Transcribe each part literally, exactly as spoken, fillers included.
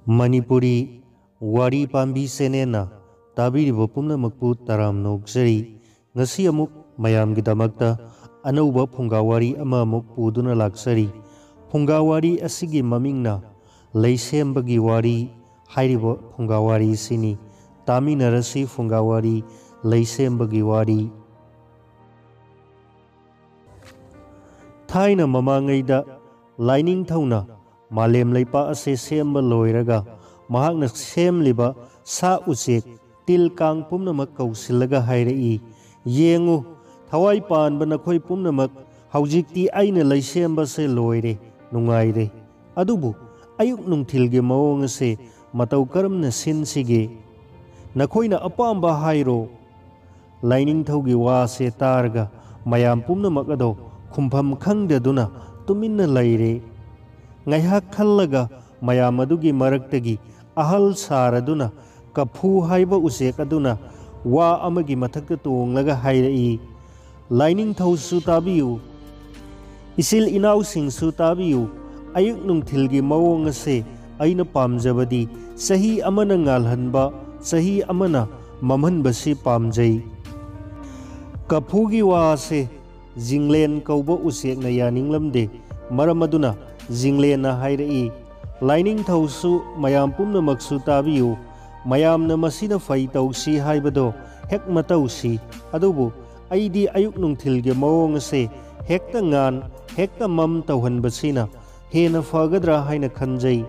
ꯃꯅꯤꯄꯨꯔꯤ ꯋꯥꯔꯤ ꯄꯥꯝꯕꯤ ꯆꯦꯅꯦꯜꯅ ꯇꯥꯕꯤꯔꯤꯕ ꯄꯨꯝꯅꯃꯛꯄꯨ ꯇꯔꯥꯝꯅ ꯑꯣꯛꯆꯔꯤ꯫ ꯉꯁꯤ ꯑꯃꯨꯛ ꯃꯌꯥꯝꯒꯤꯗꯃꯛꯇ ꯑꯅꯧꯕ ꯐꯨꯡꯒꯥ ꯋꯥꯔꯤ ꯑꯃ ꯑꯃꯨꯛ ꯄꯨꯗꯨꯅ ꯂꯥꯛꯆꯔꯤ꯫ ꯐꯨꯡꯒꯥ ꯋꯥꯔꯤ ꯑꯁꯤꯒꯤ ꯃꯃꯤꯡꯅ ꯂꯩꯁꯦꯝꯕꯒꯤ ꯋꯥꯔꯤ ꯍꯥꯏꯔꯤꯕ ꯐꯨꯡꯒꯥ ꯋꯥꯔꯤꯁꯤꯅꯤ꯫ ꯇꯥꯃꯤꯟꯅꯔꯁꯤ ꯐꯨꯡꯒꯥ ꯋꯥꯔꯤ ꯂꯩꯁꯦꯝꯕꯒꯤ ꯋꯥꯔꯤ꯫ ꯊꯥꯏꯅ ꯃꯃꯥꯡꯉꯩꯗ ꯂꯥꯏꯅꯤꯡꯊꯧꯅ ꯃꯥꯂꯦꯝ ꯂꯩꯄꯥꯛ ꯑꯁꯦ ꯁꯦꯝꯕ ꯂꯣꯏꯔꯒ ꯃꯍꯥꯛꯅ ꯁꯦꯝꯂꯤꯕ ꯁꯥ ꯎꯆꯦꯛ ꯇꯤꯜ ꯀꯥꯡ ꯄꯨꯝꯅꯃꯛ ꯀꯧꯁꯤꯜꯂꯒ ꯍꯥꯏꯔꯛꯏ, "ꯌꯦꯡꯉꯨ, ꯊꯋꯥꯏ ꯄꯥꯟꯕ ꯅꯈꯣꯏ ꯄꯨꯝꯅꯃꯛ, ꯍꯧꯖꯤꯛꯇꯤ ꯑꯩꯅ ꯂꯩꯁꯦꯝꯕꯁꯦ ꯂꯣꯏꯔꯦ, ꯅꯨꯡꯉꯥꯏꯔꯦ꯫ ꯑꯗꯨꯕꯨ ꯑꯌꯨꯛ ꯅꯨꯡꯊꯤꯜꯒꯤ ꯃꯑꯣꯡ ꯑꯁꯦ ꯃꯇꯧ ꯀꯔꯝꯅ ꯁꯤꯟꯁꯤꯒꯦ? ꯅꯈꯣꯏꯅ ꯑꯄꯥꯝꯕ ꯍꯥꯏꯔꯣ꯫" ꯂꯥꯏꯅꯤꯡꯊꯧꯒꯤ ꯋꯥꯁꯦ ꯇꯥꯔꯒ ꯃꯌꯥꯝ ꯄꯨꯝꯅꯃꯛ ꯑꯗꯣ ꯈꯨꯝꯐꯝ ꯈꯪꯗꯗꯨꯅ ꯇꯨꯃꯤꯟꯅ ꯂꯩꯔꯦ꯫ ꯉꯥꯏꯍꯥꯛ ꯈꯜꯂꯒ ꯃꯌꯥꯝ ꯑꯗꯨꯒꯤ ꯃꯔꯛꯇꯒꯤ ꯑꯍꯜ ꯁꯥꯔꯗꯨꯅ ꯀꯐꯨ ꯍꯥꯏꯕ ꯎꯆꯦꯛ ꯑꯗꯨꯅ ꯋꯥ ꯑꯃꯒꯤ ꯃꯊꯛꯇ ꯇꯣꯡꯂꯒ ꯍꯥꯏꯔꯛꯏ, "ꯂꯥꯏꯅꯤꯡꯊꯧꯁꯨ ꯇꯥꯕꯤꯌꯨ, ꯏꯆꯤꯜ ꯏꯅꯥꯎꯁꯤꯡꯁꯨ ꯇꯥꯕꯤꯌꯨ꯫ ꯑꯌꯨꯛ ꯅꯨꯡꯊꯤꯜꯒꯤ ꯃꯑꯣꯡ ꯑꯁꯦ ꯑꯩꯅ ꯄꯥꯝꯖꯕꯗꯤ ꯆꯍꯤ ꯑꯃꯅ ꯉꯥꯜꯍꯟꯕ, ꯆꯍꯤ ꯑꯃꯅ ꯃꯝꯍꯟꯕꯁꯤ ꯄꯥꯝꯖꯩ꯫" ꯀꯐꯨꯒꯤ ꯋꯥ ꯑꯁꯦ ꯖꯤꯡꯂꯦꯟ ꯀꯧꯕ ꯎꯆꯦꯛꯅ ꯌꯥꯅꯤꯡꯂꯝꯗꯦ꯫ ꯃꯔꯝ ꯑꯗꯨꯅ ꯖꯤꯡꯂꯦꯟꯅ ꯍꯥꯏꯔꯛꯏ, "ꯂꯥꯏꯅꯤꯡꯊꯧꯁꯨ ꯃꯌꯥꯝ ꯄꯨꯝꯅꯃꯛꯁꯨ ꯇꯥꯕꯤꯌꯨ꯫ ꯃꯌꯥꯝꯅ ꯃꯁꯤꯅ ꯐꯩ ꯇꯧꯁꯤ ꯍꯥꯏꯕꯗꯣ ꯍꯦꯛ ꯃꯇꯧꯁꯤ꯫ ꯑꯗꯨꯕꯨ ꯑꯩꯗꯤ ꯑꯌꯨꯛ ꯅꯨꯡꯊꯤꯜꯒꯤ ꯃꯑꯣꯡ ꯑꯁꯦ ꯍꯦꯛꯇ ꯉꯥꯟ, ꯍꯦꯛꯇ ꯃꯝ ꯇꯧꯍꯟꯕꯁꯤꯅ ꯍꯦꯟꯅ ꯐꯒꯗ꯭ꯔꯥ ꯍꯥꯏꯅ ꯈꯟꯖꯩ꯫"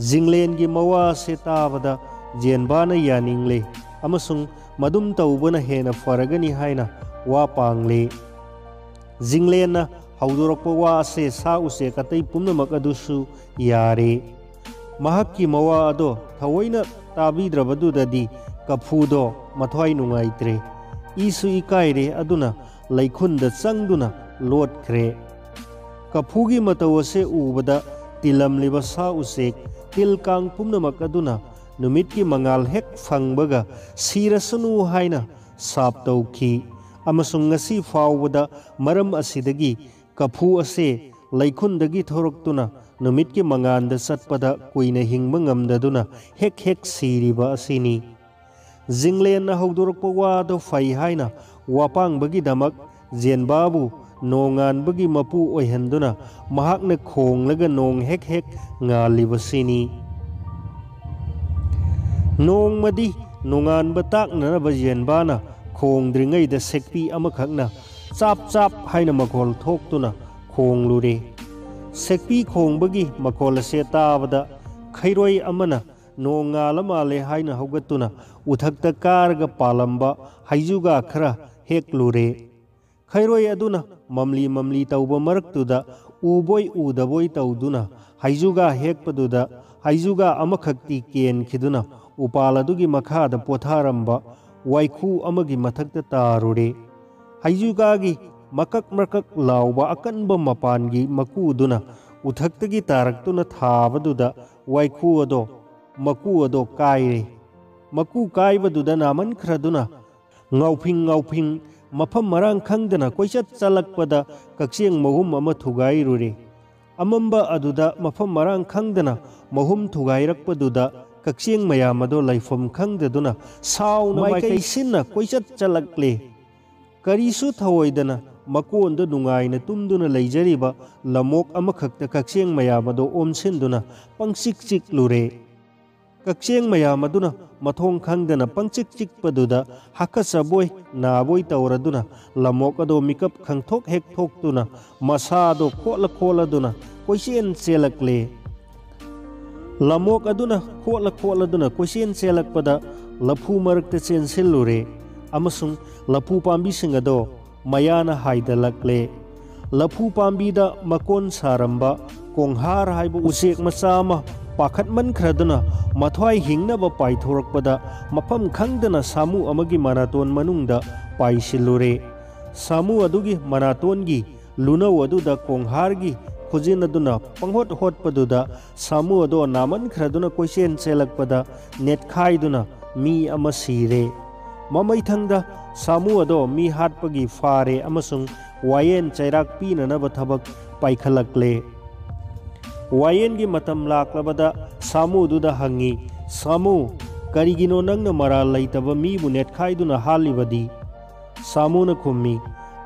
ꯖꯤꯡꯂꯦꯟꯒꯤ ꯃꯋꯥ ꯑꯁꯦ ꯇꯥꯕꯗ ꯖꯦꯟꯕꯥꯅ ꯌꯥꯅꯤꯡꯂꯦ ꯑꯃꯁꯨꯡ ꯃꯗꯨꯝ ꯇꯧꯕꯅ ꯍꯦꯟꯅ ꯐꯔꯒꯅꯤ ꯍꯥꯏꯅ ꯋꯥ ꯄꯥꯡꯂꯦ꯫ ꯖꯤꯡꯂꯦꯟꯅ ꯍꯧꯗꯣꯔꯛꯄ ꯋꯥ ꯑꯁꯦ ꯁꯥ ꯎꯆꯦꯛ ꯑꯇꯩ ꯄꯨꯝꯅꯃꯛ ꯑꯗꯨꯁꯨ ꯌꯥꯔꯦ꯫ ꯃꯍꯥꯛꯀꯤ ꯃꯋꯥ ꯑꯗꯣ ꯊꯑꯣꯏꯅ ꯇꯥꯕꯤꯗ꯭ꯔꯕꯗꯨꯗꯗꯤ ꯀꯐꯨꯗꯣ ꯃꯊ꯭ꯋꯥꯏ ꯅꯨꯡꯉꯥꯏꯇ꯭ꯔꯦ꯫ ꯏꯁꯨ ꯏꯀꯥꯏꯔꯦ, ꯑꯗꯨꯅ ꯂꯩꯈꯨꯟꯗ ꯆꯪꯗꯨꯅ ꯂꯣꯠꯈ꯭ꯔꯦ꯫ ꯀꯐꯨꯒꯤ ꯃꯇꯧ ꯑꯁꯦ ꯎꯕꯗ ꯇꯤꯜꯂꯝꯂꯤꯕ ꯁꯥ ꯎꯆꯦꯛ, ꯇꯤꯜ ꯀꯥꯡ ꯄꯨꯝꯅꯃꯛ ꯑꯗꯨꯅ ꯅꯨꯃꯤꯠꯀꯤ ꯃꯉꯥꯜ ꯍꯦꯛ ꯐꯪꯕꯒ ꯁꯤꯔꯁꯅꯨ ꯍꯥꯏꯅ ꯁꯥꯞ ꯇꯧꯈꯤ꯫ ꯑꯃꯁꯨꯡ ꯉꯁꯤ ꯐꯥꯎꯕꯗ ꯃꯔꯝ ꯑꯁꯤꯗꯒꯤ ꯀꯐꯨ ꯑꯁꯦ ꯂꯩꯈꯨꯟꯗꯒꯤ ꯊꯣꯔꯛꯇꯨꯅ ꯅꯨꯃꯤꯠꯀꯤ ꯃꯉꯥꯟꯗ ꯆꯠꯄꯗ ꯀꯨꯏꯅ ꯍꯤꯡꯕ ꯉꯝꯗꯗꯨꯅ ꯍꯦꯛ ꯍꯦꯛ ꯁꯤꯔꯤꯕ ꯑꯁꯤꯅꯤ꯫ ꯖꯤꯡꯂꯦꯟꯅ ꯍꯧꯗꯣꯔꯛꯄ ꯋꯥꯗꯨ ꯐꯩ ꯍꯥꯏꯅ ꯋꯥꯄꯥꯡꯕꯒꯤꯗꯃꯛ ꯖꯦꯟꯕꯥꯕꯨ ꯅꯣꯡꯉꯥꯟꯕꯒꯤ ꯃꯄꯨ ꯑꯣꯏꯍꯟꯗꯨꯅ ꯃꯍꯥꯛꯅ ꯈꯣꯡꯂꯒ ꯅꯣꯡ ꯍꯦꯛ ꯍꯦꯛ ꯉꯥꯜꯂꯤꯕꯁꯤꯅꯤ꯫ ꯅꯣꯡꯃꯗꯤ ꯅꯣꯡꯉꯥꯟꯕ ꯇꯥꯛꯅꯅꯕ ꯖꯦꯟꯕꯥꯅ ꯈꯣꯡꯗ꯭ꯔꯤꯉꯩꯗ ꯁꯦꯛꯄꯤ ꯑꯃꯈꯛꯅ ꯆꯥꯞ ꯆꯥꯞ ꯍꯥꯏꯅ ꯃꯈꯣꯜ ꯊꯣꯛꯇꯨꯅ ꯈꯣꯡꯂꯨꯔꯦ꯫ ꯁꯦꯛꯄꯤ ꯈꯣꯡꯕꯒꯤ ꯃꯈꯣꯜ ꯑꯁꯦ ꯇꯥꯕꯗ ꯈꯩꯔꯣꯏ ꯑꯃꯅ ꯅꯣꯡ ꯉꯥꯜꯂ ꯃꯥꯜꯂꯦ ꯍꯥꯏꯅ ꯍꯧꯒꯠꯇꯨꯅ ꯎꯊꯛꯇ ꯀꯥꯔꯒ ꯄꯥꯜꯂꯝꯕ ꯍꯩꯖꯨꯒꯥ ꯈꯔ ꯍꯦꯛꯂꯨꯔꯦ꯫ ꯈꯩꯔꯣꯏ ꯑꯗꯨꯅ ꯃꯝꯂꯤ ꯃꯝꯂꯤ ꯇꯧꯕ ꯃꯔꯛꯇꯨꯗ ꯎꯕꯣꯏ ꯎꯗꯕꯣꯏ ꯇꯧꯗꯨꯅ ꯍꯩꯖꯨꯒꯥ ꯍꯦꯛꯄꯗꯨꯗ ꯍꯩꯖꯨꯒꯥ ꯑꯃꯈꯛꯇꯤ ꯀꯦꯟꯈꯤꯗꯨꯅ ꯎꯄꯥꯜ ꯑꯗꯨꯒꯤ ꯃꯈꯥꯗ ꯄꯣꯊꯥꯔꯝꯕ ꯋꯥꯏꯈꯨ ꯑꯃꯒꯤ ꯃꯊꯛꯇ ꯇꯥꯔꯨꯔꯦ꯫ ꯍꯩꯖꯨꯒꯥꯒꯤ ꯃꯀꯛ ꯃꯀꯛ ꯂꯥꯎꯕ ꯑꯀꯟꯕ ꯃꯄꯥꯟꯒꯤ ꯃꯀꯨꯗꯨꯅ ꯎꯊꯛꯇꯒꯤ ꯇꯥꯔꯛꯇꯨꯅ ꯊꯥꯕꯗꯨꯗ ꯋꯥꯏꯈꯨ ꯑꯗꯣ, ꯃꯀꯨ ꯑꯗꯣ ꯀꯥꯏꯔꯦ꯫ ꯃꯀꯨ ꯀꯥꯏꯕꯗꯨꯗ ꯅꯥꯃꯟꯈ꯭ꯔꯗꯨꯅ ꯉꯥꯎꯐꯤꯡ ꯉꯥꯎꯐꯤꯡ ꯃꯐꯝ ꯃꯔꯥꯡ ꯈꯪꯗꯅ ꯀꯣꯏꯆꯠ ꯆꯠꯂꯛꯄꯗ ꯀꯛꯆꯦꯡ ꯃꯍꯨꯝ ꯑꯃ ꯊꯨꯒꯥꯏꯔꯨꯔꯦ꯫ ꯑꯃꯝꯕ ꯑꯗꯨꯗ ꯃꯐꯝ ꯃꯔꯥꯡ ꯈꯪꯗꯅ ꯃꯍꯨꯝ ꯊꯨꯒꯥꯏꯔꯛꯄꯗꯨꯗ ꯀꯛꯆꯦꯡ ꯃꯌꯥꯝ ꯑꯗꯣ ꯂꯩꯐꯝ ꯈꯪꯗꯗꯨꯅ ꯁꯥꯎꯅ ꯃꯥꯏꯀꯩ ꯁꯤꯟꯅ ꯀꯣꯏꯆꯠ ꯆꯠꯂꯛꯂꯦ꯫ ꯀꯔꯤꯁꯨ ꯊꯧꯑꯣꯏꯗꯅ ꯃꯀꯣꯟꯗ ꯅꯨꯡꯉꯥꯏꯅ ꯇꯨꯝꯗꯨꯅ ꯂꯩꯖꯔꯤꯕ ꯂꯝꯑꯣꯛ ꯑꯃꯈꯛꯇ ꯀꯛꯆꯦꯡ ꯃꯌꯥꯝ ꯑꯗꯣ ꯑꯣꯝꯁꯤꯟꯗꯨꯅ ꯄꯪꯆꯤꯛ ꯆꯤꯛꯂꯨꯔꯦ꯫ ꯀꯛꯆꯦꯡ ꯃꯌꯥꯝ ꯑꯗꯨꯅ ꯃꯊꯣꯡ ꯈꯪꯗꯅ ꯄꯪꯆꯤꯛ ꯆꯤꯛꯄꯗꯨꯗ ꯍꯥꯀꯠꯆꯕꯣꯏ ꯅꯥꯕꯣꯏ ꯇꯧꯔꯗꯨꯅ ꯂꯝꯑꯣꯛ ꯑꯗꯣ ꯃꯤꯀꯞ ꯈꯪꯊꯣꯛ ꯍꯦꯛ ꯊꯣꯛꯇꯨꯅ ꯃꯁꯥꯗꯣ ꯈꯣꯠꯂ ꯈꯣꯠꯂꯗꯨꯅ ꯀꯣꯏꯆꯦꯟ ꯆꯦꯜꯂꯛꯂꯦ꯫ ꯂꯝꯑꯣꯛ ꯑꯗꯨꯅ ꯈꯣꯠꯂ ꯈꯣꯠꯂꯗꯨꯅ ꯀꯣꯏꯆꯦꯟ ꯆꯦꯜꯂꯛꯄꯗ ꯂꯐꯨ ꯃꯔꯛꯇ ꯆꯦꯟꯁꯤꯜꯂꯨꯔꯦ ꯑꯃꯁꯨꯡ ꯂꯐꯨ ꯄꯥꯝꯕꯤꯁꯤꯡ ꯑꯗꯣ ꯃꯌꯥꯅ ꯍꯥꯏꯗꯂꯛꯂꯦ꯫ ꯂꯐꯨ ꯄꯥꯝꯕꯤꯗ ꯃꯀꯣꯟ ꯁꯥꯔꯝꯕ ꯀꯣꯡꯍꯥꯔ ꯍꯥꯏꯕ ꯎꯆꯦꯛ ꯃꯆꯥ ꯑꯃ ꯄꯥꯈꯠꯃꯟꯈ꯭ꯔꯗꯨꯅ ꯃꯊ꯭ꯋꯥꯏ ꯍꯤꯡꯅꯕ ꯄꯥꯏꯊꯣꯔꯛꯄꯗ ꯃꯐꯝ ꯈꯪꯗꯅ ꯁꯥꯃꯨ ꯑꯃꯒꯤ ꯃꯅꯥꯇꯣꯟ ꯃꯅꯨꯡꯗ ꯄꯥꯏꯁꯤꯜꯂꯨꯔꯦ꯫ ꯁꯥꯃꯨ ꯑꯗꯨꯒꯤ ꯃꯅꯥꯇꯣꯟꯒꯤ ꯂꯨꯅꯧ ꯑꯗꯨꯗ ꯀꯣꯡꯍꯥꯔꯒꯤ ꯈꯨꯖꯤꯟ ꯑꯗꯨꯅ ꯄꯪꯍꯣꯠ ꯍꯣꯠꯄꯗꯨꯗ ꯁꯥꯃꯨ ꯑꯗꯣ ꯅꯥꯃꯟꯈ꯭ꯔꯗꯨꯅ ꯀꯣꯏꯆꯦꯟ ꯆꯦꯜꯂꯛꯄꯗ ꯅꯦꯠꯈꯥꯏꯗꯨꯅ ꯃꯤ ꯑꯃ ꯁꯤꯔꯦ꯫ ꯃꯃꯩꯊꯪꯗ ꯁꯥꯃꯨ ꯑꯗꯣ ꯃꯤ ꯍꯥꯠꯄꯒꯤ ꯐꯥꯔꯦ ꯑꯃꯁꯨꯡ ꯋꯥꯌꯦꯟ ꯆꯩꯔꯥꯛ ꯄꯤꯅꯅꯕ ꯊꯕꯛ ꯄꯥꯏꯈꯠꯂꯛꯂꯦ꯫ ꯋꯥꯌꯦꯟꯒꯤ ꯃꯇꯝ ꯂꯥꯛꯂꯕꯗ ꯁꯥꯃꯨꯗꯨꯗ ꯍꯪꯉꯤ, "ꯁꯥꯃꯨ, ꯀꯔꯤꯒꯤꯅꯣ ꯅꯪꯅ ꯃꯔꯥꯜ ꯂꯩꯇꯕ ꯃꯤꯕꯨ ꯅꯦꯠꯈꯥꯏꯗꯨꯅ ꯍꯥꯠꯂꯤꯕꯗꯤ?" ꯁꯥꯃꯨꯅ ꯈꯨꯝꯃꯤ,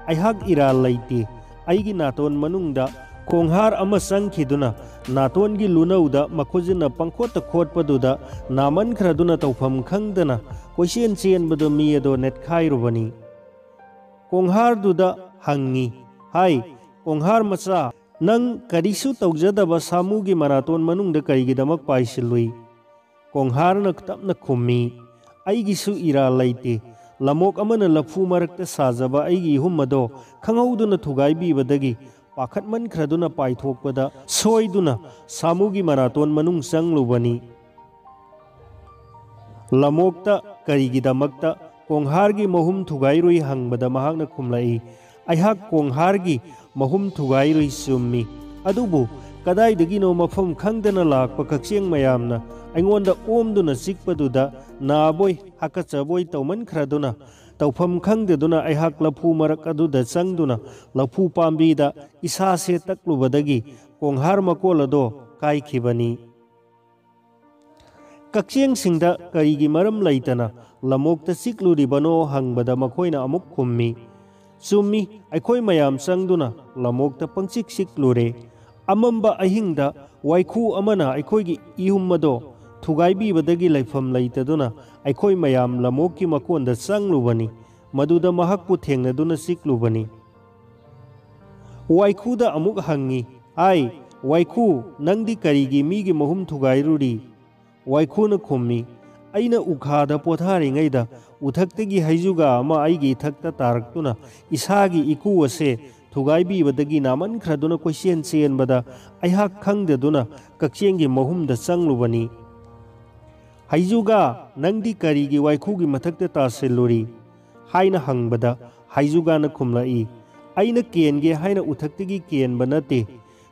"ꯑꯩꯍꯥꯛ ꯏꯔꯥꯜ ꯂꯩꯇꯦ꯫ ꯑꯩꯒꯤ ꯅꯥꯇꯣꯟ ꯃꯅꯨꯡꯗ ꯀꯣꯡꯍꯥꯔ ꯑꯃ ꯆꯪꯈꯤꯗꯨꯅ ꯅꯥꯇꯣꯟꯒꯤ ꯂꯨꯅꯧꯗ ꯃꯈꯨꯖꯤꯟꯅ ꯄꯪꯈꯣꯠꯇ ꯈꯣꯠꯄꯗꯨꯗ ꯅꯥꯃꯟꯈ꯭ꯔꯗꯨꯅ ꯇꯧꯐꯝ ꯈꯪꯗꯅ ꯀꯣꯏꯆꯦꯟ ꯆꯦꯟꯕꯗ ꯃꯤ ꯑꯗꯣ ꯅꯦꯠꯈꯥꯏꯔꯨꯕꯅꯤ꯫" ꯀꯣꯡꯍꯥꯔꯗꯨꯗ ꯍꯪꯉꯤ, "ꯍꯥꯏ, ꯀꯣꯡꯍꯥꯔ ꯃꯆꯥ, ꯅꯪ ꯀꯔꯤꯁꯨ ꯇꯧꯖꯗꯕ ꯁꯥꯃꯨꯒꯤ ꯃꯅꯥꯇꯣꯟ ꯃꯅꯨꯡꯗ ꯀꯔꯤꯒꯤꯗꯃꯛ ꯄꯥꯏꯁꯤꯜꯂꯨꯏ?" ꯀꯣꯡꯍꯥꯔꯅ ꯇꯞꯅ ꯈꯨꯝꯃꯤ, "ꯑꯩꯒꯤꯁꯨ ꯏꯔꯥꯜ ꯂꯩꯇꯦ꯫ ꯂꯃꯣꯛ ꯑꯃꯅ ꯂꯐꯨ ꯃꯔꯛꯇ ꯁꯥꯖꯕ ꯑꯩꯒꯤ ꯏꯍꯨꯝ ꯑꯗꯣ ꯈꯪꯍꯧꯗꯨꯅ ꯊꯨꯒꯥꯏꯕꯤꯕꯗꯒꯤ ꯄꯥꯈꯠꯃꯟꯈ꯭ꯔꯗꯨꯅ ꯄꯥꯏꯊꯣꯛꯄꯗ ꯁꯣꯏꯗꯨꯅ ꯁꯥꯃꯨꯒꯤ ꯃꯅꯥꯇꯣꯟ ꯃꯅꯨꯡ ꯆꯪꯂꯨꯕꯅꯤ꯫" ꯂꯃꯣꯛꯇ ꯀꯔꯤꯒꯤꯗꯃꯛꯇ ꯀꯣꯡꯍꯥꯔꯒꯤ ꯃꯍꯨꯝ ꯊꯨꯒꯥꯏꯔꯨꯏ ꯍꯪꯕꯗ ꯃꯍꯥꯛꯅ ꯈꯨꯝꯂꯛꯏ, "ꯑꯩꯍꯥꯛ ꯀꯣꯡꯍꯥꯔꯒꯤ ꯃꯍꯨꯝ ꯊꯨꯒꯥꯏꯔꯨꯏ ꯆꯨꯝꯃꯤ, ꯑꯗꯨꯕꯨ ꯀꯗꯥꯏꯗꯒꯤꯅꯣ ꯃꯐꯝ ꯈꯪꯗꯅ ꯂꯥꯛꯄ ꯀꯛꯆꯦꯡ ꯃꯌꯥꯝꯅ ꯑꯩꯉꯣꯟꯗ ꯑꯣꯝꯗꯨꯅ ꯆꯤꯛꯄꯗꯨꯗ ꯅꯥꯕꯣꯏ ꯍꯥꯀꯠꯆꯕꯣꯏ ꯇꯧꯃꯟꯈ꯭ꯔꯗꯨꯅ ꯇꯧꯐꯝ ꯈꯪꯗꯗꯨꯅ ꯑꯩꯍꯥꯛ ꯂꯐꯨ ꯃꯔꯛ ꯑꯗꯨꯗ ꯆꯪꯗꯨꯅ ꯂꯐꯨ ꯄꯥꯝꯕꯤꯗ ꯏꯁꯥꯁꯦ ꯇꯛꯂꯨꯕꯗꯒꯤ ꯀꯣꯡꯍꯥꯔ ꯃꯀꯣꯜ ꯑꯗꯣ ꯀꯥꯏꯈꯤꯕꯅꯤ꯫" ꯀꯛꯆꯦꯡꯁꯤꯡꯗ ꯀꯔꯤꯒꯤ ꯃꯔꯝ ꯂꯩꯇꯅ ꯂꯃꯣꯛꯇ ꯆꯤꯛꯂꯨꯔꯤꯕꯅꯣ ꯍꯪꯕꯗ ꯃꯈꯣꯏꯅ ꯑꯃꯨꯛ ꯈꯨꯝꯃꯤ, "ꯆꯨꯝꯃꯤ, ꯑꯩꯈꯣꯏ ꯃꯌꯥꯝ ꯆꯪꯗꯨꯅ ꯂꯃꯣꯛꯇ ꯄꯪꯆꯤꯛ ꯆꯤꯛꯂꯨꯔꯦ꯫ ꯑꯃꯝꯕ ꯑꯍꯤꯡꯗ ꯋꯥꯏꯈꯨ ꯑꯃꯅ ꯑꯩꯈꯣꯏꯒꯤ ꯏꯍꯨꯝ ꯑꯗꯣ ꯊꯨꯒꯥꯏꯕꯤꯕꯗꯒꯤ ꯂꯩꯐꯝ ꯂꯩꯇꯗꯨꯅ ꯑꯩꯈꯣꯏ ꯃꯌꯥꯝ ꯂꯃꯣꯛꯀꯤ ꯃꯀꯣꯟꯗ ꯆꯪꯂꯨꯕꯅꯤ꯫ ꯃꯗꯨꯗ ꯃꯍꯥꯛꯄꯨ ꯊꯦꯡꯅꯗꯨꯅ ꯆꯤꯛꯂꯨꯕꯅꯤ꯫" ꯋꯥꯏꯈꯨꯗ ꯑꯃꯨꯛ ꯍꯪꯉꯤ, "ꯍꯥꯏ, ꯋꯥꯏꯈꯨ, ꯅꯪꯗꯤ ꯀꯔꯤꯒꯤ ꯃꯤꯒꯤ ꯃꯍꯨꯝ ꯊꯨꯒꯥꯏꯔꯨꯔꯤ?" ꯋꯥꯏꯈꯨꯅ ꯈꯨꯝꯃꯤ, "ꯑꯩꯅ ꯎꯈꯥꯗ ꯄꯣꯊꯥꯔꯤꯉꯩꯗ ꯎꯊꯛꯇꯒꯤ ꯍꯩꯖꯨꯒꯥ ꯑꯃ ꯑꯩꯒꯤ ꯏꯊꯛꯇ ꯇꯥꯔꯛꯇꯨꯅ ꯏꯁꯥꯒꯤ ꯏꯀꯨ ꯑꯁꯦ ꯊꯨꯒꯥꯏꯕꯤꯕꯗꯒꯤ ꯅꯥꯃꯟꯈ꯭ꯔꯗꯨꯅ ꯀꯣꯏꯆꯦꯟ ꯆꯦꯟꯕꯗ ꯑꯩꯍꯥꯛ ꯈꯪꯗꯗꯨꯅ ꯀꯛꯆꯦꯡꯒꯤ ꯃꯍꯨꯝꯗ ꯆꯪꯂꯨꯕꯅꯤ꯫" "ꯍꯩꯖꯨꯒꯥ, ꯅꯪꯗꯤ ꯀꯔꯤꯒꯤ ꯋꯥꯏꯈꯨꯒꯤ ꯃꯊꯛꯇ ꯇꯥꯁꯤꯜꯂꯨꯔꯤ?" ꯍꯥꯏꯅ ꯍꯪꯕꯗ ꯍꯩꯖꯨꯒꯥꯅ ꯈꯨꯝꯂꯛꯏ, "ꯑꯩꯅ ꯀꯦꯟꯒꯦ ꯍꯥꯏꯅ ꯎꯊꯛꯇꯒꯤ ꯀꯦꯟꯕ ꯅꯠꯇꯦ꯫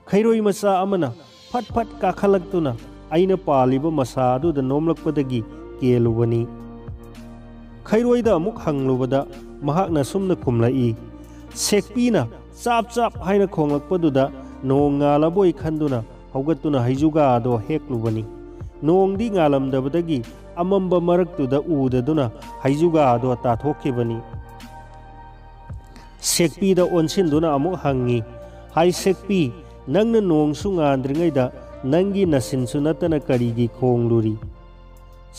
ꯈꯩꯔꯣꯏ ꯃꯆꯥ ꯑꯃꯅ ꯐꯠ ꯐꯠ ꯀꯥꯈꯠꯂꯛꯇꯨꯅ ꯑꯩꯅ ꯄꯥꯜꯂꯤꯕ ꯃꯁꯥ ꯑꯗꯨꯗ ꯅꯣꯝꯂꯛꯄꯗꯒꯤ ꯀꯦꯜꯂꯨꯕꯅꯤ꯫" ꯈꯩꯔꯣꯏꯗ ꯑꯃꯨꯛ ꯍꯪꯂꯨꯕꯗ ꯃꯍꯥꯛꯅ ꯑꯁꯨꯝꯅ ꯈꯨꯝꯂꯛꯏ, "ꯁꯦꯛꯄꯤꯅ ꯆꯥꯞ ꯆꯥꯞ ꯍꯥꯏꯅ ꯈꯣꯡꯂꯛꯄꯗꯨꯗ ꯅꯣꯡ ꯉꯥꯜꯂꯕꯣꯏ ꯈꯟꯗꯨꯅ ꯍꯧꯒꯠꯇꯨꯅ ꯍꯩꯖꯨꯒꯥ ꯑꯗꯣ ꯍꯦꯛꯂꯨꯕꯅꯤ꯫ ꯅꯣꯡꯗꯤ ꯉꯥꯜꯂꯝꯗꯕꯗꯒꯤ ꯑꯃꯝꯕ ꯃꯔꯛꯇꯨꯗ ꯎꯗꯗꯨꯅ ꯍꯩꯖꯨꯒꯥ ꯑꯗꯣ ꯇꯥꯊꯣꯛꯈꯤꯕꯅꯤ꯫ ꯁꯦꯛꯄꯤꯗ ꯑꯣꯟꯁꯤꯟꯗꯨꯅ ꯑꯃꯨꯛ ꯍꯪꯉꯤ, "ꯍꯥꯏ ꯁꯦꯛꯄꯤ, ꯅꯪꯅ ꯅꯣꯡꯁꯨ ꯉꯥꯟꯗ꯭ꯔꯤꯉꯩꯗ ꯅꯪꯒꯤ ꯅꯁꯤꯟꯁꯨ ꯅꯠꯇꯅ ꯀꯔꯤꯒꯤ ꯈꯣꯡꯂꯨꯔꯤ?"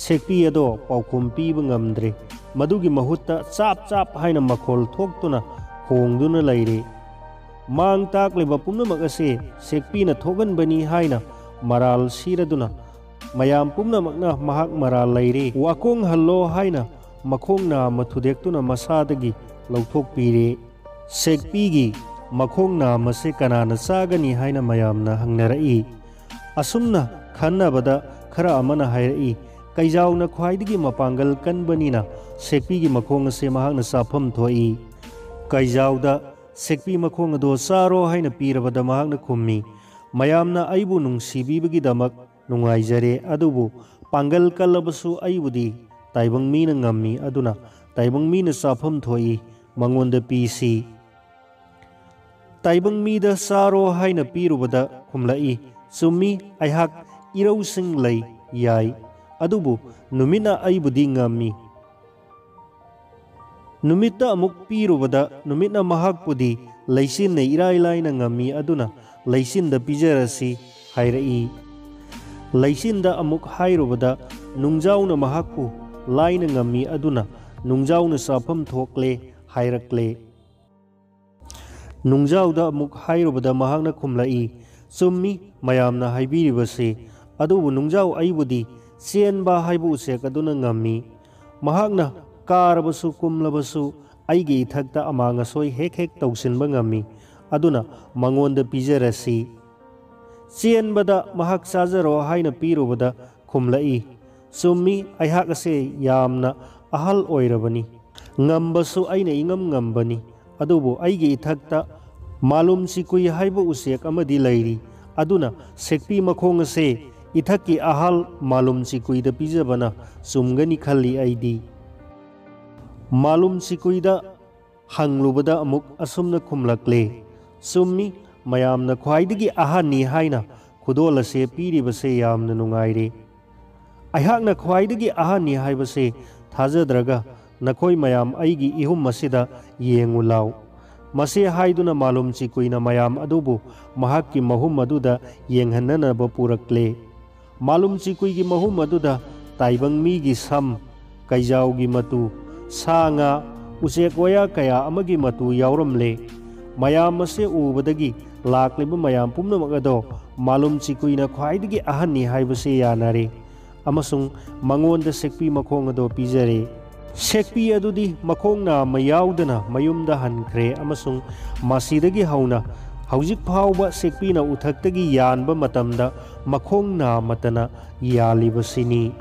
ꯁꯦꯛꯄꯤ ꯑꯗꯣ ꯄꯥꯎꯈꯨꯝ ꯄꯤꯕ ꯉꯝꯗ꯭ꯔꯦ꯫ ꯃꯗꯨꯒꯤ ꯃꯍꯨꯠꯇ ꯆꯥꯞ ꯆꯥꯞ ꯍꯥꯏꯅ ꯃꯈꯣꯜ ꯊꯣꯛꯇꯨꯅ ꯈꯣꯡꯗꯨꯅ ꯂꯩꯔꯦ꯫ ꯃꯥꯡ ꯇꯥꯛꯂꯤꯕ ꯄꯨꯝꯅꯃꯛ ꯑꯁꯤ ꯁꯦꯛꯄꯤꯅ ꯊꯣꯛꯍꯟꯕꯅꯤ ꯍꯥꯏꯅ ꯃꯔꯥꯜ ꯁꯤꯔꯗꯨꯅ ꯃꯌꯥꯝ ꯄꯨꯝꯅꯃꯛꯅ ꯃꯍꯥꯛ ꯃꯔꯥꯜ ꯂꯩꯔꯦ, ꯋꯥꯀꯣꯡ ꯍꯜꯂꯣ ꯍꯥꯏꯅ ꯃꯈꯣꯡ ꯅꯥꯝꯃ ꯊꯨꯗꯦꯛꯇꯨꯅ ꯃꯁꯥꯗꯒꯤ ꯂꯧꯊꯣꯛꯄꯤꯔꯦ꯫ ꯁꯦꯛꯄꯤꯒꯤ ꯃꯈꯣꯡ ꯅꯥꯝꯃꯁꯦ ꯀꯅꯥꯅ ꯆꯥꯒꯅꯤ ꯍꯥꯏꯅ ꯃꯌꯥꯝꯅ ꯍꯪꯅꯔꯛꯏ꯫ ꯑꯁꯨꯝꯅ ꯈꯟꯅꯕꯗ ꯈꯔ ꯑꯃꯅ ꯍꯥꯏꯔꯛꯏ, "ꯀꯩꯖꯥꯎꯅ ꯈ꯭ꯋꯥꯏꯗꯒꯤ ꯃꯄꯥꯡꯒꯜ ꯀꯟꯕꯅꯤꯅ ꯁꯦꯛꯄꯤꯒꯤ ꯃꯈꯣꯡ ꯑꯁꯦ ꯃꯍꯥꯛꯅ ꯆꯥꯐꯝ ꯊꯣꯛꯏ"꯫ ꯀꯩꯖꯥꯎꯗ ꯁꯦꯛꯄꯤ ꯃꯈꯣꯡ ꯑꯗꯣ ꯆꯥꯔꯣ ꯍꯥꯏꯅ ꯄꯤꯔꯕꯗ ꯃꯍꯥꯛꯅ ꯈꯨꯝꯃꯤ, "ꯃꯌꯥꯝꯅ ꯑꯩꯕꯨ ꯅꯨꯡꯁꯤꯕꯤꯕꯒꯤꯗꯃꯛ ꯅꯨꯡꯉꯥꯏꯖꯔꯦ, ꯑꯗꯨꯕꯨ ꯄꯥꯡꯒꯜ ꯀꯜꯂꯕꯁꯨ ꯑꯩꯕꯨꯗꯤ ꯇꯥꯏꯕꯪ ꯃꯤꯅ ꯉꯝꯃꯤ, ꯑꯗꯨꯅ ꯇꯥꯏꯕꯪ ꯃꯤꯅ ꯆꯥꯐꯝ ꯊꯣꯛꯏ, ꯃꯉꯣꯟꯗ ꯄꯤꯁꯤ"꯫ ꯇꯥꯏꯕꯪ ꯃꯤꯗ ꯆꯥꯔꯣ ꯍꯥꯏꯅ ꯄꯤꯔꯨꯕꯗ ꯈꯨꯝꯂꯛꯏ, "ꯆꯨꯝꯃꯤ, ꯑꯩꯍꯥꯛ ꯏꯔꯧꯁꯤꯡ ꯂꯩ, ꯌꯥꯏ, ꯑꯗꯨꯕꯨ ꯅꯨꯃꯤꯠꯅ ꯑꯩꯕꯨꯗꯤ ꯉꯝꯃꯤ"꯫ ꯅꯨꯃꯤꯠꯇ ꯑꯃꯨꯛ ꯄꯤꯔꯨꯕꯗ ꯅꯨꯃꯤꯠꯅ ꯃꯍꯥꯛꯄꯨꯗꯤ ꯂꯩꯆꯤꯟꯅ ꯏꯔꯥꯏ ꯂꯥꯏꯅ ꯉꯝꯃꯤ, ꯑꯗꯨꯅ ꯂꯩꯆꯤꯟꯗ ꯄꯤꯖꯔꯁꯤ ꯍꯥꯏꯔꯛꯏ꯫ ꯂꯩꯆꯤꯟꯗ ꯑꯃꯨꯛ ꯍꯥꯏꯔꯨꯕꯗ ꯅꯨꯡꯖꯥꯎꯅ ꯃꯍꯥꯛꯄꯨ ꯂꯥꯏꯅ ꯉꯝꯃꯤ, ꯑꯗꯨꯅ ꯅꯨꯡꯖꯥꯎꯅ ꯆꯥꯐꯝ ꯊꯣꯛꯂꯦ ꯍꯥꯏꯔꯛꯂꯦ꯫ ꯅꯨꯡꯖꯥꯎꯗ ꯑꯃꯨꯛ ꯍꯥꯏꯔꯨꯕꯗ ꯃꯍꯥꯛꯅ ꯈꯨꯝꯂꯛꯏ, "ꯆꯨꯝꯃꯤ, ꯃꯌꯥꯝꯅ ꯍꯥꯏꯕꯤꯔꯤꯕꯁꯤ, ꯑꯗꯨꯕꯨ ꯅꯨꯡꯖꯥꯎ ꯑꯩꯕꯨꯗꯤ ꯆꯦꯟꯕ ꯍꯥꯏꯕ ꯎꯆꯦꯛ ꯑꯗꯨꯅ ꯉꯝꯃꯤ꯫ ꯃꯍꯥꯛꯅ ꯀꯥꯔꯕꯁꯨ ꯀꯨꯝꯂꯕꯁꯨ ꯑꯩꯒꯤ ꯏꯊꯛꯇ ꯑꯃꯥꯡ ꯑꯁꯣꯏ ꯍꯦꯛ ꯍꯦꯛ ꯇꯧꯁꯤꯟꯕ ꯉꯝꯃꯤ, ꯑꯗꯨꯅ ꯃꯉꯣꯟꯗ ꯄꯤꯖꯔꯁꯤ"꯫ ꯆꯦꯟꯕꯗ ꯃꯍꯥꯛ ꯆꯥꯖꯔꯣ ꯍꯥꯏꯅ ꯄꯤꯔꯨꯕꯗ ꯈꯨꯝꯂꯛꯏ, "ꯆꯨꯝꯃꯤ, ꯑꯩꯍꯥꯛ ꯑꯁꯦ ꯌꯥꯝꯅ ꯑꯍꯜ ꯑꯣꯏꯔꯕꯅꯤ꯫ ꯉꯝꯕꯁꯨ ꯑꯩꯅ ꯏꯉꯝ ꯉꯝꯕꯅꯤ꯫ ꯑꯗꯨꯕꯨ ꯑꯩꯒꯤ ꯏꯊꯛꯇ ꯃꯥꯂꯨꯝ ꯆꯤꯀꯨꯏ ꯍꯥꯏꯕ ꯎꯆꯦꯛ ꯑꯃꯗꯤ ꯂꯩꯔꯤ꯫ ꯑꯗꯨꯅ ꯁꯦꯛꯄꯤ ꯃꯈꯣꯡ ꯑꯁꯦ ꯏꯊꯛꯀꯤ ꯑꯍꯜ ꯃꯥꯂꯨꯝ ꯆꯤꯀꯨꯏꯗ ꯄꯤꯖꯕꯅ ꯆꯨꯝꯒꯅꯤ ꯈꯜꯂꯤ ꯑꯩꯗꯤ"꯫ ꯃꯥꯂꯨꯝ ꯆꯤꯀꯨꯏꯗ ꯍꯪꯂꯨꯕꯗ ꯑꯃꯨꯛ ꯑꯁꯨꯝꯅ ꯈꯨꯝꯂꯛꯂꯦ, "ꯆꯨꯝꯃꯤ, ꯃꯌꯥꯝꯅ ꯈ꯭ꯋꯥꯏꯗꯒꯤ ꯑꯍꯟꯅꯤ ꯍꯥꯏꯅ ꯈꯨꯗꯣꯜ ꯑꯁꯦ ꯄꯤꯔꯤꯕꯁꯦ ꯌꯥꯝꯅ ꯅꯨꯡꯉꯥꯏꯔꯦ꯫ ꯑꯩꯍꯥꯛꯅ ꯈ꯭ꯋꯥꯏꯗꯒꯤ ꯑꯍꯟꯅꯤ ꯍꯥꯏꯕꯁꯦ ꯊꯥꯖꯗ꯭ꯔꯒ ꯅꯈꯣꯏ ꯃꯌꯥꯝ ꯑꯩꯒꯤ ꯏꯍꯨꯝ ꯑꯁꯤꯗ ꯌꯦꯡꯉꯨ ꯂꯥꯎ"꯫ ꯃꯁꯤ ꯍꯥꯏꯗꯨꯅ ꯃꯥꯂꯨꯝ ꯆꯤꯀꯨꯏꯅ ꯃꯌꯥꯝ ꯑꯗꯨꯕꯨ ꯃꯍꯥꯛꯀꯤ ꯃꯍꯨꯝ ꯑꯗꯨꯗ ꯌꯦꯡꯍꯟꯅꯅꯕ ꯄꯨꯔꯛꯂꯦ꯫ ꯃꯥꯂꯨꯝ ꯆꯤꯀꯨꯏꯒꯤ ꯃꯍꯨꯝ ꯑꯗꯨꯗ ꯇꯥꯏꯕꯪ ꯃꯤꯒꯤ ꯁꯝ, ꯀꯩꯖꯥꯎꯒꯤ ꯃꯇꯨ, ꯁꯥ ꯉꯥ, ꯎꯆꯦꯛ ꯋꯥꯌꯥ ꯀꯌꯥ ꯑꯃꯒꯤ ꯃꯇꯨ ꯌꯥꯎꯔꯝꯂꯦ꯫ ꯃꯌꯥꯝ ꯑꯁꯦ ꯎꯕꯗꯒꯤ ꯂꯥꯛꯂꯤꯕ ꯃꯌꯥꯝ ꯄꯨꯝꯅꯃꯛ ꯑꯗꯣ ꯃꯥꯂꯨꯝ ꯆꯤꯀꯨꯏꯅ ꯈ꯭ꯋꯥꯏꯗꯒꯤ ꯑꯍꯟꯅꯤ ꯍꯥꯏꯕꯁꯤ ꯌꯥꯅꯔꯦ ꯑꯃꯁꯨꯡ ꯃꯉꯣꯟꯗ ꯁꯦꯛꯄꯤ ꯃꯈꯣꯡ ꯑꯗꯣ ꯄꯤꯖꯔꯦ꯫ ꯁꯦꯛꯄꯤ ꯑꯗꯨꯗꯤ ꯃꯈꯣꯡ ꯅꯥꯝꯃ ꯌꯥꯎꯗꯅ ꯃꯌꯨꯝꯗ ꯍꯟꯈ꯭ꯔꯦ ꯑꯃꯁꯨꯡ ꯃꯁꯤꯗꯒꯤ ꯍꯧꯅ ꯍꯧꯖꯤꯛ ꯐꯥꯎꯕ ꯁꯦꯛꯄꯤꯅ ꯎꯊꯛꯇꯒꯤ ꯌꯥꯟꯕ ꯃꯇꯝꯗ ꯃꯈꯣꯡ ꯅꯥꯝꯃꯇꯅ ꯌꯥꯜꯂꯤꯕꯁꯤꯅꯤ꯫